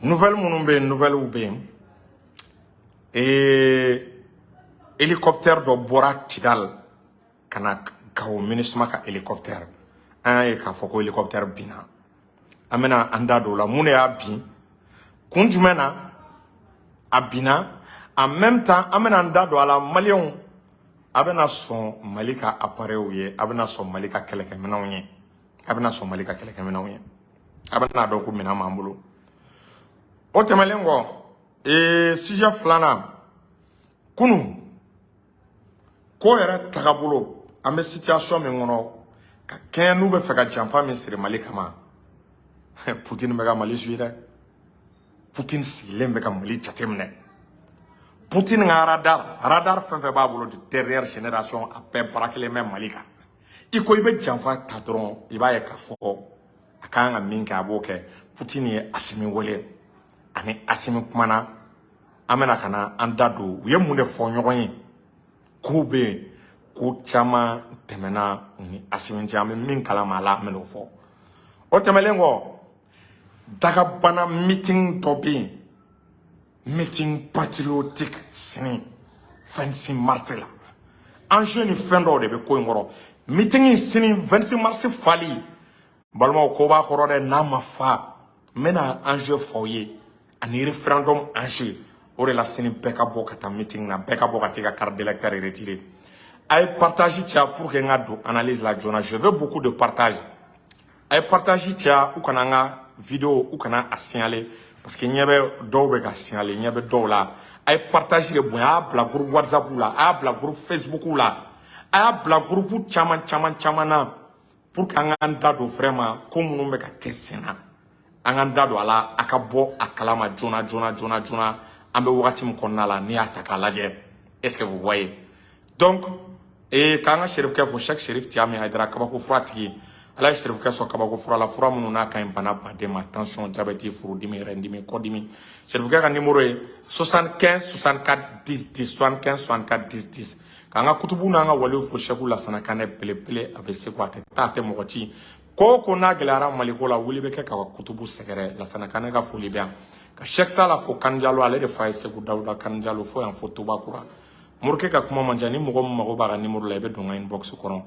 Nouvelle minnu bɛ yen, nouvelles bɛ yen. Ee, hélicoptère dɔ bɔra Kidal ka na Gawo, MINUSMA ka hélicoptère. An y'a ye k'a fɔ ko hélicoptère binna. An bɛna an da don o la, mun de y'a bin, kun jumɛn na a binna. En même temps, an bɛna an da don a la, maliyɛnw, a bɛna sɔn Mali ka appareil ye, a bɛna sɔn Mali ka kɛlɛkɛminɛnw ye, a bɛna sɔn Mali ka kɛlɛkɛminɛnw ye, a bɛna dɔn ko minɛn b'an bolo. O tɛmɛnen kɔ, sujet filanan, kunun ko yɛrɛ tagabolo, an bɛ situation min kɔnɔ ka kɛɲɛ n'u bɛ fɛ ka janfa min siri Mali kama, Poutine bɛ ka Mali suit dɛ. Poutine sigilen bɛ ka Mali jateminɛ. Poutine ka radar fɛn fɛn b'a bolo de dernière génération, a bɛɛ baara kelen bɛ Mali kan. I ko i bɛ janfa ta dɔrɔn, i b'a ye k'a fɔ a kan ka min kɛ, a b'o kɛ. Poutine ye Asimi wele, ani Asimi kumana. An bɛna ka na an da don u ye mun de fɔ ɲɔgɔn ye. Kow bɛ yen, ko caman tɛmɛna u ni Asimi cɛ, an bɛ min kalama a la, an bɛ n'o fɔ. O tɛmɛnen kɔ, dagabana meeting dɔ bɛ yen, meeting patriotique, sini 26 mars la. Enjeu ni fɛn dɔw de bɛ ko in kɔrɔ. Meeting in sini 26 mars fali, balimaw, ko b'a kɔrɔ dɛ. N'a ma fa, n bɛna enjeu fɔ aw ye ani référendum enjeu. O de la, sini bɛɛ ka bɔ ka taa meeting na, bɛɛ ka bɔ ka t'i ka carte d'électeur retirer. A ye partage caya pour que n ka don analyse la joona. Je veux beaucoup de partage. A ye partage caya, u kana n ka vidéo, u kana a signaler, parce que ɲɛ bɛ dɔw bɛ ka signaler, ɲɛ bɛ dɔw la. A ye partage de bonya, a y'a bila groupe WhatsApp la, a y'a bila groupe Facebook la, a y'a bila groupe caman caman caman na, pour que an k'an da don vraiment ko minnu bɛ ka kɛ sen na, an k'an da don a la, a ka bɔ a kalama joona joona joona joona. An bɛ wagati min kɔnɔna la, n'i y'a ta k'a lajɛ, est ce que vous voyez? Donc k'an ka serifukɛ fo, Cheikh Serif Tiyami Hayidara, kabako fura tigi. Ala ye serifukɛ sɔn kabako fura la, fura minnu n'a ka ɲi bana baden ma: tension, diabète, furudimi, rɛndimi, kɔdimi. Serifukɛ ka numéro ye 75 64 10 10, 75 64 10 10. K'an ka kutubu n'an ka waliw fo, Sɛku Lasana Kanɛ belebele, a bɛ segu, a tɛ taa, a tɛ mɔgɔ ci. Ko o ko n'a gɛlɛyara Maliko la, wuli bɛ kɛ ka kutubu sɛgɛrɛ. Lasana Kanɛ ka foli bɛ yan. Ka Sɛk Sala fo, Kanjalo, ale de fa ye Segu Dawuda Kanjalo, fo yan fo Tubakura. Morikɛ ka kuma man ca. Ni mɔgɔ min mago b'a ka numéro la, i bɛ don n ka inbox kɔnɔ.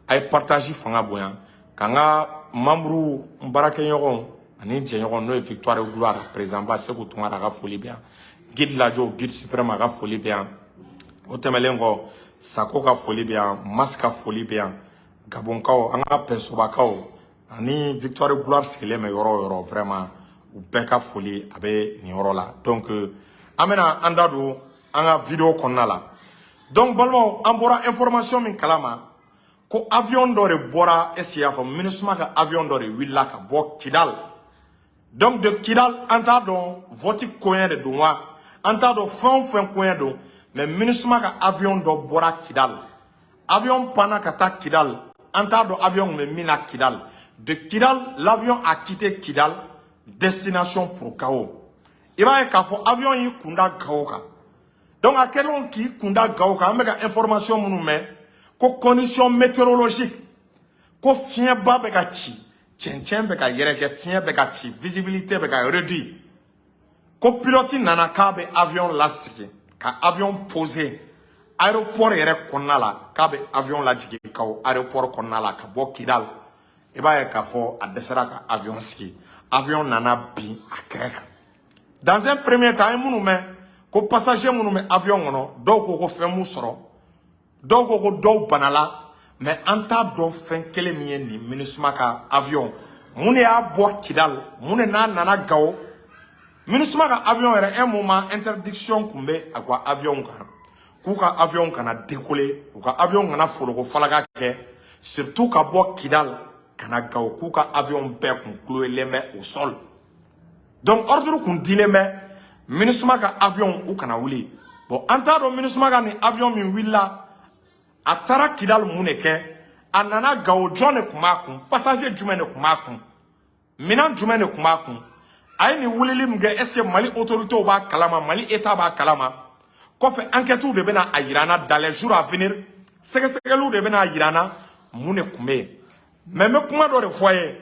A ye partage fanga bonya. K'an ka membre, n baarakɛɲɔgɔnw ani jɛɲɔgɔn, n'o ye Victoire et Gloire président ba Segu Tunkara, a ka foli bɛ yan. Guide Lajo, guide suprême, a ka foli bɛ yan. O tɛmɛnen kɔ, Sako ka foli bɛ yan, Mas ka foli bɛ yan, Gabonkaw, an ka Pɛnsobakaw ani Victoire et Gloire sigilen bɛ yɔrɔ o yɔrɔ, vraiment, u bɛɛ ka foli a bɛ nin yɔrɔ la. Donc an bɛna an da don an ka vidéo kɔnɔna la. Donc balimaw, an bɔra information min kalama, ko avion dɔ de bɔra, est ce que y'a faamu, MINUSMA ka avion dɔ de wulila ka bɔ Kidal. Donc de Kidal, an t'a dɔn vote koɲɛ de don wa, an t'a dɔn fɛn o fɛn koɲɛ don, mais MINUSMA ka avion dɔ bɔra Kidal, avion panna ka taa Kidal. An t'a dɔn avion kun bɛ min na Kidal. De Kidal, l'avion a quitté Kidal, destination pour Gao. I b'a ye k'a fɔ avion y'i kunda Gao kan. Donc a kɛlen k'i kunda Gao kan, an bɛ ka information minnu mɛn, ko condition météorologique, ko fiɲɛba bɛ ka ci, cɛncɛn bɛ ka yɛrɛkɛ, fiɲɛ bɛ ka ci, visibilité bɛ ka réduit, ko pilote nana k'a bɛ avion lasigi, ka avion poser aéroport yɛrɛ kɔnɔna la, k'a bɛ avion lajigin Gao aéroport kɔnɔna la ka bɔ Kidal. I b'a ye k'a fɔ a dɛsɛra ka avion sigi, avion nana bin a kɛrɛ kan. Dans un premier temps, an ye minnu mɛn, ko passager minnu bɛ avion kɔnɔ, dɔw ko ko fɛn m'u sɔrɔ, dɔw ko ko dɔw banala, mais an t'a dɔn fɛn kelen min ye nin MINUSMA ka avion, mun de y'a bɔ Kidal, mun de n'a nana Gawo. MINUSMA ka avion yɛrɛ, un moment, interdiction tun bɛ a ka avion kan, k'u ka avion kana décoller, u ka avion kana foroko falaka kɛ, surtout ka bɔ Kidal ka na Gawo, k'u ka avion bɛɛ kun clouelen bɛ au sol. Donc ordre kun dilen bɛ MINUSMA ka avion, u kana wuli. Bon, an t'a dɔn MINUSMA ka nin avion min wulila, a taara Kidal, mun de kɛ, a nana Gawo, jɔn de tun b'a kun, passager jumɛn de tun b'a kun, minɛn jumɛn de tun b'a kun, a ye nin wulili min kɛ, est ce que Mali autorités b'a kalama, Mali État b'a kalama? Kɔfɛ, enquête de bɛna a yira an na dans les jours à venir, sɛgɛsɛgɛliw de bɛna a yira an na mun de tun bɛ yen. Mais n bɛ kuma dɔ de fɔ a ye,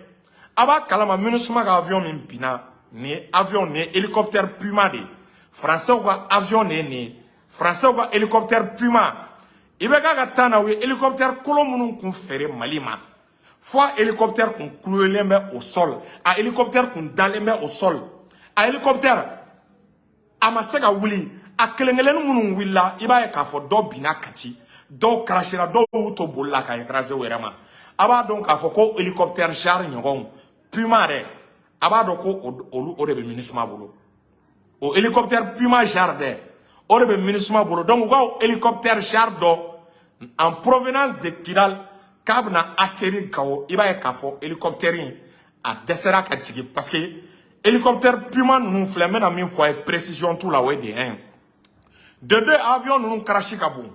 a b'a kalama, MINUSMA ka avion min binna. Nin ye avion, nin ye hélicoptère Puma de ye. Français ka avion de ye nin ye, Français ka hélicoptère Puma. I bɛ k'a ka temps na, u ye hélicoptère kolon minnu kun feere Mali ma, fo a hélicoptère kun clouelen bɛ au sol, a hélicoptère kun dalen bɛ au sol, a hélicoptère a ma se ka wuli. A kelen kelennin minnu wulila, i b'a ye k'a fɔ dɔw binna Kati, dɔw crashera, dɔw y'u to boli la ka écraser u yɛrɛ ma. A b'a dɔn k'a fɔ ko hélicoptère genre ɲɔgɔnw Puma dɛ, a b'a dɔn ko olu o de bɛ MINUSMA bolo. O hélicoptère Puma genre dɛ, o de bɛ MINUSMA bolo. Donc u ka hélicoptère genre dɔ en provenance de Kidal k'a bɛna atterrir Gao, i b'a ye k'a fɔ hélicoptère in a dɛsɛra ka jigin, parce que hélicoptère Puma ninnu filɛ, n bɛna min fɔ a ye, précision t'u la. O ye de un. De deux, avion ninnu crash ka bon,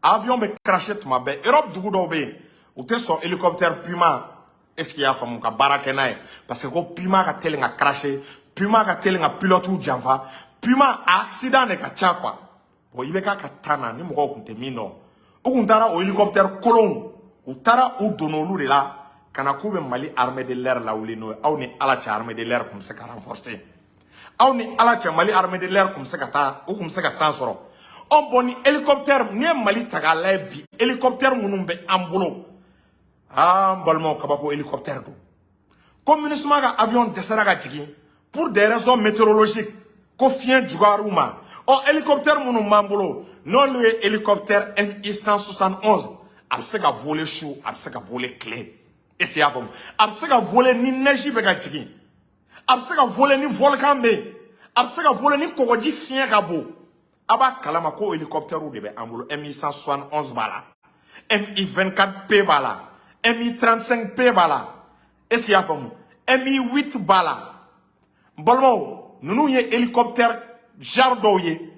avion bɛ crasher tuma bɛɛ. Europe dugu dɔw bɛ yen, u tɛ sɔn hélicoptère Puma, est ce que i y'a faamu, ka baara kɛ n'a ye, parce que ko Puma ka teli ka crasher, Puma ka teli ka pilote janfa, Puma a accident de ka ca quoi. Bon, i bɛ k'a ka temps na, ni mɔgɔw tun tɛ min dɔn, u kun taara o hélicoptère kolonw, u taara u donna olu de la ka na k'u bɛ Mali armée de l'air lawuli n'o ye. Aw ni Ala cɛ, armée de l'air tun bɛ se ka renforcer? Aw ni Ala cɛ, Mali armée de l'air tun bɛ se ka taa, u tun bɛ se ka san sɔrɔ? Ɔ bon, ni hélicoptère, n'i ye Mali ta k'a lajɛ bi, hélicoptère minnu bɛ an bolo, aa n balimaw, kabako hélicoptère don. Ko MINUSMA ka avion dɛsɛra ka jigin pour des raisons météorologiques, ko fiɲɛ juguyar'u ma. Ɔ hélicoptère minnu b'an bolo, n'olu ye hélicoptère Mi 171, a bɛ se ka voler su, a bɛ se ka voler tile, est ce que i y'a faamu? A bɛ se ka voler ni neige bɛ ka jigin, a bɛ se ka voler ni volcan bɛ yen, a bɛ se ka voler ni kɔgɔji fiɲɛ ka bon. A b'a kalama ko hélicoptère de bɛ an bolo. Mi 171 b'a la, Mi 24P b'a la, Mi 35P b'a la, est ce que i y'a faamu? Mi 8 b'a la. N balimaw, ninnu ye hélicoptère genre dɔw ye.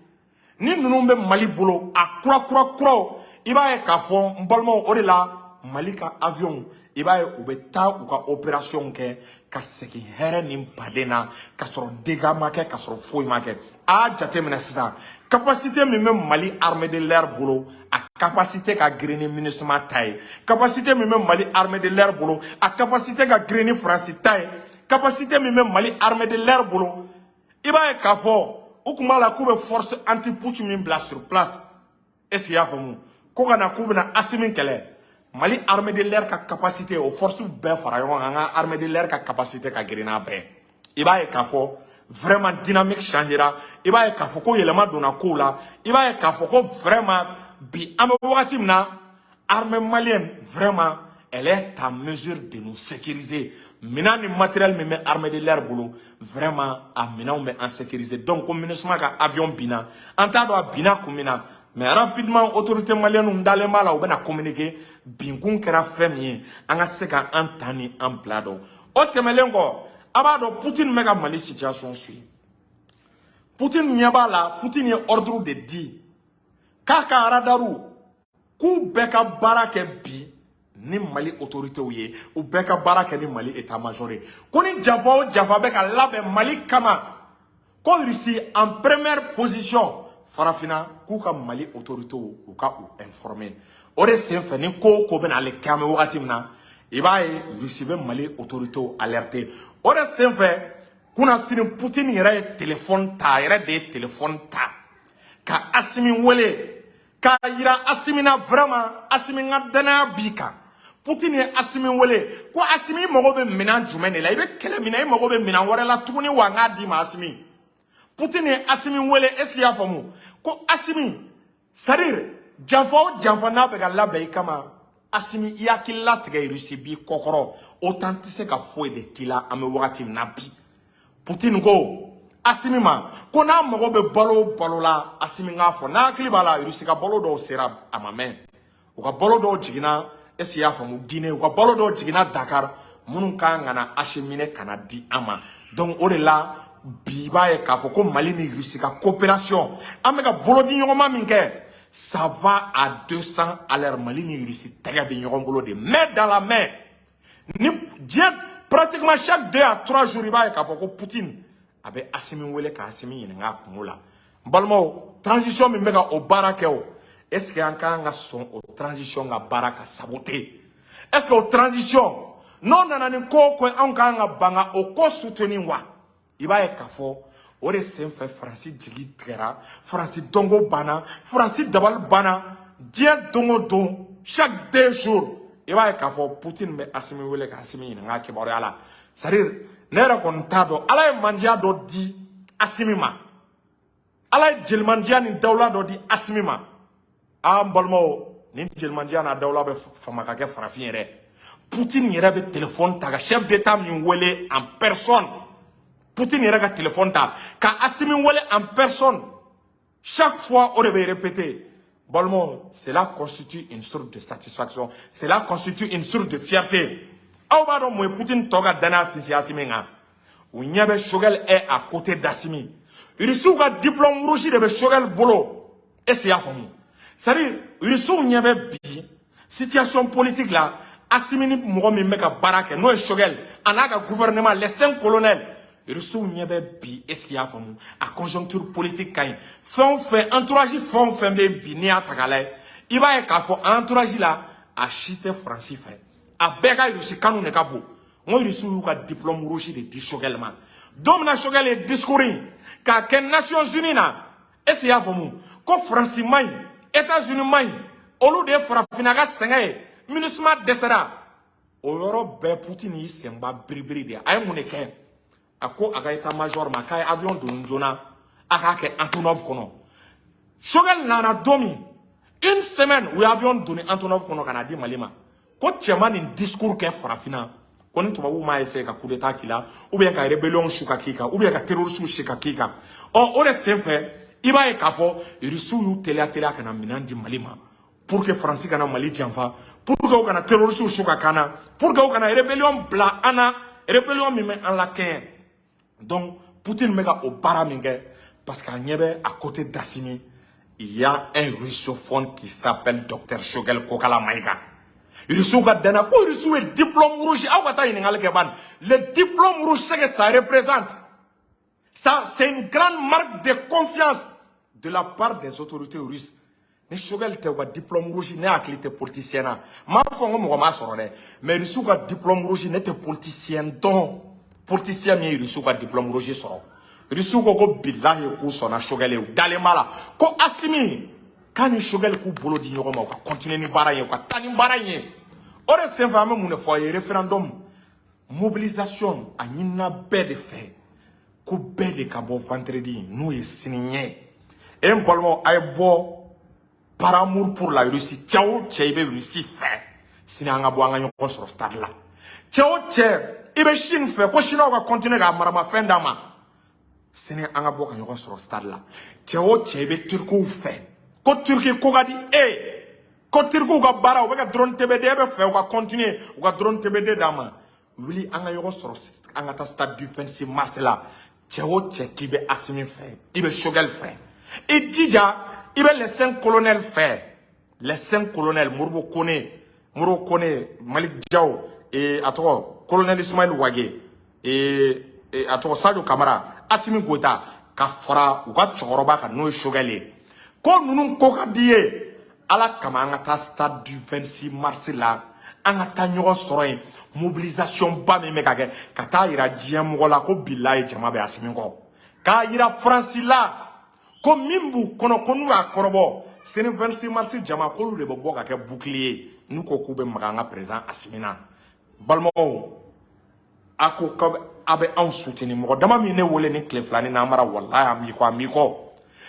Ni ninnu bɛ Mali bolo, a kura kura kuraw, i b'a ye k'a fɔ, n balimaw, o de la Mali ka avion, i b'a ye u bɛ taa u ka opération kɛ ka segin hɛrɛ ni baden na, ka sɔrɔ dégâts ma kɛ, ka sɔrɔ foyi ma kɛ. A y'a jateminɛ sisan, capacité min bɛ Mali armée de l'air bolo, a capacité ka girin ni MINUSMA ta ye. Capacité min bɛ Mali armée de l'air bolo, a capacité ka girin ni Faransi ta ye. Capacité min bɛ Mali armée de l'air bolo, i b'a ye k'a fɔ u tun b'a la k'u bɛ force anti-putsch min bila sur place, est ce que i y'a faamu, ko ka na k'u bɛna Asimi kɛlɛ, Mali armée de l'air ka capacité, o force bɛɛ fara ɲɔgɔn kan, an ka armée de l'air ka capacité ka girin n'a bɛɛ. I b'a ye k'a fɔ vraiment dynamique changera, i b'a ye k'a fɔ ko yɛlɛma donna kow la, i b'a ye k'a fɔ ko vraiment bi, an bɛ wagati min na, armée malienne, vraiment, elle est à mesure de nous sécuriser. Minɛn ni matériel min bɛ armée de l'air bolo, vraiment, a minɛnw bɛ an sécuriser. Donc ko MINUSMA ka avion binna, an t'a dɔn a binna kun min na, mais rapidement autorité malienne dalen b'a la, u bɛna communiquer binkun kɛra fɛn min ye, an ka se ka an ta ni an bila dɔn. O tɛmɛnen kɔ, a b'a dɔn Poutine bɛ ka Mali situation suit. Poutine ɲɛ b'a la. Poutine ye ordre de di k'a ka radaru k'u bɛɛ ka baara kɛ bi ni Mali autorités ye, u bɛɛ ka baara kɛ ni Mali état major ye, ko ni janfa o janfa bɛ ka labɛn Mali kama, ko Russie en première position farafinna, k'u ka Mali autorités u ka u informer. O de senfɛ, ni ko o ko bɛna ale kɛ, an bɛ wagati min na, i b'a ye Russie bɛ Mali autorités alerter. O de senfɛ, kunnasini, Poutine yɛrɛ ye téléphone ta, a yɛrɛ de ye téléphone ta ka Asimi wele k'a yira Asimi na vraiment, Asimi ka danaya b'i kan. Poutine ye Asimi wele ko: "Asimi, i mago bɛ minɛn jumɛn de la? I bɛ kɛlɛ min na, i mago bɛ minɛn wɛrɛ la tuguni wa? N k'a d'i ma." Asimi, Poutine ye Asimi wele, est ce que i y'a faamu, ko Asimi, c'est à dire janfa o janfa n'a bɛ ka labɛn i kama, Asimi, i hakili latigɛ, Russie b'i kɔkɔrɔ, OTAN tɛ se ka foyi de k'i la. An bɛ wagati min na bi, Poutine ko Asimi ma ko n'a mago bɛ balo o balo la, Asimi k'a fɔ. N'a hakili b'a la, Russie ka balo dɔw sera a ma mɛn, u ka balo dɔw jiginna, est ce que i y'a faamu, Guinée, u ka balo dɔw jiginna Dakar, minnu kan ka na acheminer ka na di an ma. Donc o de la bi, i b'a ye k'a fɔ ko Mali ni Russie ka coopération, an bɛ ka bolodi ɲɔgɔnma min kɛ, ça va à 200 à l'heure. Mali ni Russie tɛgɛ bɛ ɲɔgɔn bolo de, main dans la main. Ni diɲɛ, pratiquement chaque 2 à 3 jours, i b'a ye k'a fɔ ko Poutine a bɛ Asimi wele ka Asimi ɲininka a kungo la. N balimaw, transition min bɛ ka o baara kɛ, o est ce que an kan ka sɔn o transition ka baara ka saboter? Est ce que o transition n'o nana ni ko o ko ye, anw kan ka ban ka o ko soutenir wa? I b'a ye k'a fɔ o de senfɛ, Faransi jigi tigɛra, Faransi dɔnko banna, Faransi dabali banna. Diɲɛ don o don, chaque 2 jours, i b'a ye k'a fɔ Poutine bɛ Asimi wele ka Asimi ɲininka a kibaruya la. C'est à dire, ne yɛrɛ kɔni t'a dɔn, Ala ye mandiya dɔ di Asimi ma, Ala ye jelimandiya ni dawula dɔ di Asimi ma. An balimaw, nin jelimandiya n'a dawula bɛ fama ka kɛ farafin yɛrɛ. Poutine yɛrɛ bɛ téléphone ta ka chef d'état min wele en personne, Poutine yɛrɛ ka téléphone ta ka Asimi wele en personne, chaque fois o de bɛ répéter. Balimaw, cela constitue une source de satisfaction, cela constitue une source de fierté. Aw b'a dɔn mun ye Poutine tɔ ka danaya sinsin Asimi kan? U ɲɛ bɛ Choguel est à côté d'Asimi. Rusiw ka diplôme rouge de bɛ Choguel bolo. Est ce que i y'a faamu? C'est à dire, Rusiw ɲɛ bɛ bi situation politique la, Asimi ni mɔgɔ min bɛ ka baara kɛ, n'o ye Choguel a n'a ka gouvernement, les cinq colonels. Rusiw ɲɛ bɛ bi, est ce que i y'a faamu, a conjoncture politique ka ɲi. Fɛn o fɛn, entourage fɛn o fɛn bɛ bi, n'i y'a ta k'a lajɛ, i b'a ye k'a fɔ entourage la, a si tɛ Faransi fɛ, a bɛɛ ka Rusi kanu de ka bon. N ko Rusiw y'u ka diplôme rouge de di Choguel ma. Don min na Choguel ye discours in k'a kɛ Nations Unies na, est ce que i y'a faamu, ko Faransi man ɲi, États-Unis man ɲi, olu de ye farafinna ka sɛgɛn ye, MINUSMA dɛsɛra, o yɔrɔ bɛɛ Poutine y'i senba biribiri de. A ye mun de kɛ? A ko a ka état major ma k'a ye avion don joona, a k'a kɛ Antonov kɔnɔ. Choguel nana don min, une semaine, u ye avion donni Antonov kɔnɔ ka na di Mali ma. Ko cɛ ma nin discours kɛ farafinna, ko ni tubabuw m'a essayer ka coup d'état k'i la, ou bien ka rébellion su ka k'i kan, ou bien ka terroriste si ka k'i kan. Ɔ, o de senfɛ, i b'a ye k'a fɔ Rusiw y'u teliya teliya ka na minɛn di Mali ma pour que Faransi kana Mali janfa, pour que u kana terroriste su ka k'an na, pour que u kana rébellion bila an na, rébellion min bɛ an lakɛɲɛ. Donc Poutine bɛ ka o baara min kɛ, parce que a ɲɛ bɛ à côté d'Assimi, il y a un russophone qui s'appelle Docteur Choguel Kokala Maïga. Russiw ka danna ko Russiw ye diplôme rouge. Aw ka taa ɲininkali kɛ ban, le diplôme rouge, ce que ça représente, ça, c'est une grande marque de confiance de la part des autorités russes. Ni Choguel tɛ, u ka diplôme rouge, ne hakili tɛ politicien na. N m'a fɔ n ko mɔgɔ m'a sɔrɔ dɛ, mais Russiw ka diplôme rouge, ne tɛ politicien dɔn, politicien min ye Russiw ka diplôme rouge sɔrɔ. Russiw ko ko bilahi, k'u sɔnna Choguel ye, u dalen b'a la ko Asimi k'a ni Choguel k'u bolo di ɲɔgɔn ma, u ka continuer ni baara in ye, u ka taa ni baara in ye. O de senfɛ, an bɛ mun de fɔ a ye? Référendum mobilisation, a ɲinina bɛɛ de fɛ ko bɛɛ de ka bɔ vendredi, n'o ye sini ɲɛ e. N balimaw, a ye bɔ par amour pour la Russie. Cɛ o cɛ, i bɛ Russie fɛ, sini an ka bɔ, an ka ɲɔgɔn sɔrɔ stade la. Cɛ o cɛ, i bɛ Chine fɛ, ko Chinois ka continuer k'a maramafɛn d'a ma, sini an ka bɔ ka ɲɔgɔn sɔrɔ stade la. Cɛ o cɛ, i bɛ Turkiw fɛ, ko Turki ko ka di e ye, ko Turkiw ka baara, u bɛ ka drone TBD, e bɛ fɛ u ka continuer u ka drone TBD d'a ma, wuli an ka ɲɔgɔn sɔrɔ, an ka taa stade du 26 mars la. Cɛ o cɛ, k'i bɛ Asimi fɛ, i bɛ Choguel fɛ, i jija, i bɛ les cinq colonels fɛ, les cinq colonels, Modibo Kone, Modibo Kone, Malick Diaw, a tɔgɔ colonel Ismaël Wagué, a tɔgɔ Sadio Kamara, Asimi Goïta, ka fara u ka cɛkɔrɔba kan, n'o ye Choguel ye, ko ninnu ko ka di ye. Ala kama, an ka taa stade du 26 mars la, an ka taa ɲɔgɔn sɔrɔ yen. Mobilisation ba min bɛ ka kɛ, ka taa yira diɲɛ mɔgɔ la ko bilayi, jama bɛ Asimi kɔ, k'a yira Faransi la ko min b'u kɔnɔ, ko n'u y'a kɔrɔbɔ sini 26 mars, jama k'olu de bɛ bɔ ka kɛ bouclier ye n'u ko k'u bɛ maga an ka président Asimi na. Balimaw, a ko k'aw bɛ anw soutenir. Mɔgɔ dama min ne wele ni tile fila ni n'an mara, walahi, an b'i kɔ, an b'i kɔ.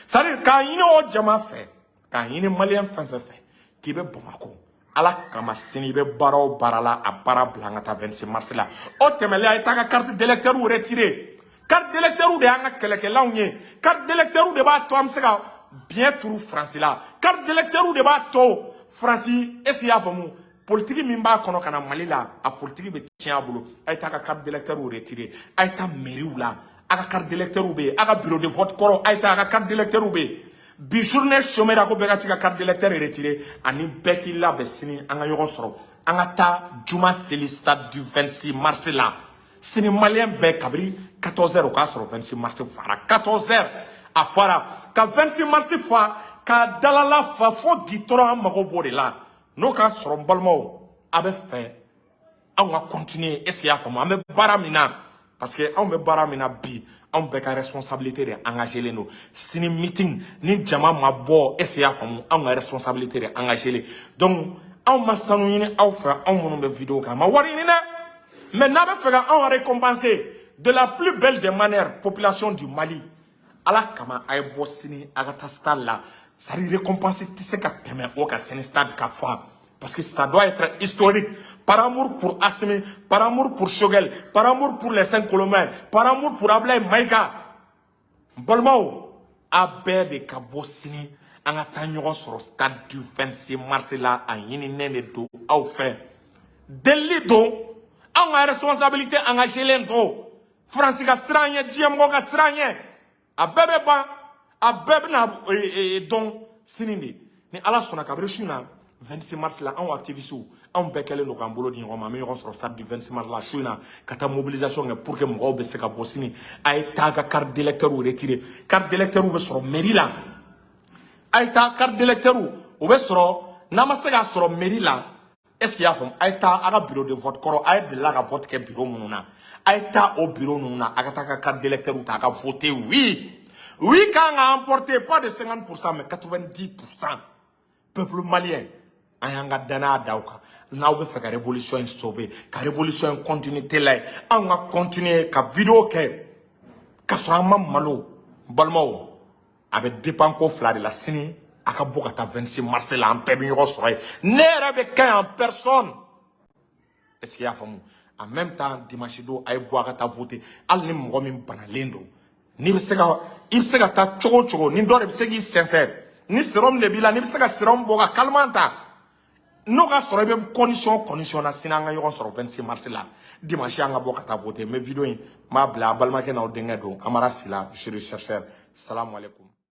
C'est à dire, k'a ɲini o jama fɛ, k'a ɲini maliyɛn fɛn fɛn fɛ k'i bɛ Bamakɔ, Ala kama, sini i bɛ baara o baara la, a baara bila, an ka taa 26 mars la. O tɛmɛlen, a ye taa ka carte d'électeur retirer. Carte d'électeur de y'an ka kɛlɛkɛlanw ye. Carte d'électeur de b'a to an bɛ se ka biɲɛ turu Faransi la. Carte d'électeur de b'a to Faransi, est ce que i y'a faamu, politique min b'a kɔnɔ ka na Mali la, a politique bɛ tiɲɛ a bolo. A ye taa ka carte d'électeur retirer. A ye taa mairie la, a ka carte d'électeur bɛ yen. A ka bureau de vote kɔrɔ, a ye taa, a ka carte d'électeur bɛ yen. Bi journée chômeur, ko bɛɛ ka t'i ka carte d'électeur retirer, ani bɛɛ k'i labɛn sini, an ka ɲɔgɔn sɔrɔ, an ka taa juma seli stade du 26 mars la. Sini maliyɛn bɛɛ, kabiri 14 heures, o k'a sɔrɔ 26 mars fara. 14 heures, a fɔra ka 26 mars fa, k'a dalala fa fo gitɔrɔn. An mago b'o de la. N'o k'a sɔrɔ, n balimaw, a bɛ fɛ anw ka continuer, est ce que i y'a faamu, an bɛ baara min na, parce que anw bɛ baara min na bi, Anw bɛɛ ka responsabilité de engagé len don sini meeting. Ni jama ma bɔ, est ce que i y'a faamu, anw ka responsabilité de engagé len. Donc anw ma sanu ɲini aw fɛ, anw minnu bɛ vidéo kɛ, an ma wari ɲini dɛ. Mais n'a bɛ fɛ ka anw récompenser de la plus belle des manières, population du Mali, Ala kama, a ye bɔ sini, a ka taa stade la. C'est à dire, récompense tɛ se ka tɛmɛ o kan sini, stade ka fa, parce que ça doit être historique. Par amour pour Assimi, par amour pour Choguel, par amour pour les cinq Colomans, par amour pour Ablaye Maïga. N balimaw, a bɛɛ de ka bɔ sini, an ka taa ɲɔgɔn sɔrɔ stade du 26 mars la. A ɲininen de don aw fɛ, delili don, anw ka responsabilité engagé len don. Faransi ka siran ɲɛ, diɲɛmɔgɔ ka siran ɲɛ, a bɛɛ bɛ ban, a bɛɛ bɛna dɔn sini de, ni Ala sɔnna. Kabini su in na, 26 mars la, anw activistes, anw bɛɛ kɛlen don k'an bolo di ɲɔgɔn ma. An bɛ ɲɔgɔn sɔrɔ stade du 26 mars la su in na, ka taa mobilisation kɛ pour que mɔgɔw bɛ se ka bɔ sini. A ye taa ka carte d'électeur retirer. Carte d'électeur bɛ sɔrɔ mairie la. A ye taa carte d'électeur, o bɛ sɔrɔ. N'a ma se k'a sɔrɔ mairie la, est ce que i y'a faamu, a ye taa a ka bureau de vote kɔrɔ, a ye delila ka vote kɛ bureau minnu na, a ye taa o bureau ninnu na, a ka taa ka carte d'électeur ta, a ka voter oui. Oui kan ka emporter pas de 50% mais 90%. Peuple malien, an y'an ka danaya da aw kan. N'aw bɛ fɛ ka révolution in sauver, ka révolution in continuité la ye, anw ka continuer ka vidéo kɛ ka sɔrɔ an ma malo. N balimaw, a bɛ dépend ko fila de la. Sini, a ka bɔ ka taa 26 mars la, an bɛɛ bɛ ɲɔgɔn sɔrɔ yen. Ne yɛrɛ bɛ kɛ en personne, est ce que i y'a faamu? En même temps, dimanche don, a ye bɔ a ka taa voter. Hali ni mɔgɔ min banalen don, n'i bɛ se ka, i bɛ se ka taa cogo o cogo, ni dɔ de bɛ se k'i sɛnsɛn, ni sérum de b'i la, n'i bɛ se ka sérum bɔ ka calmant ta, n'o ka sɔrɔ i bɛ condition na, sini an ka ɲɔgɔn sɔrɔ 26 mars la, dimanche an ka bɔ ka taa voter. N bɛ vidéo in n b'a bila. A balimakɛ n'aw denkɛ don, Amara Sila, juriste chercheur. Salamu aleykum.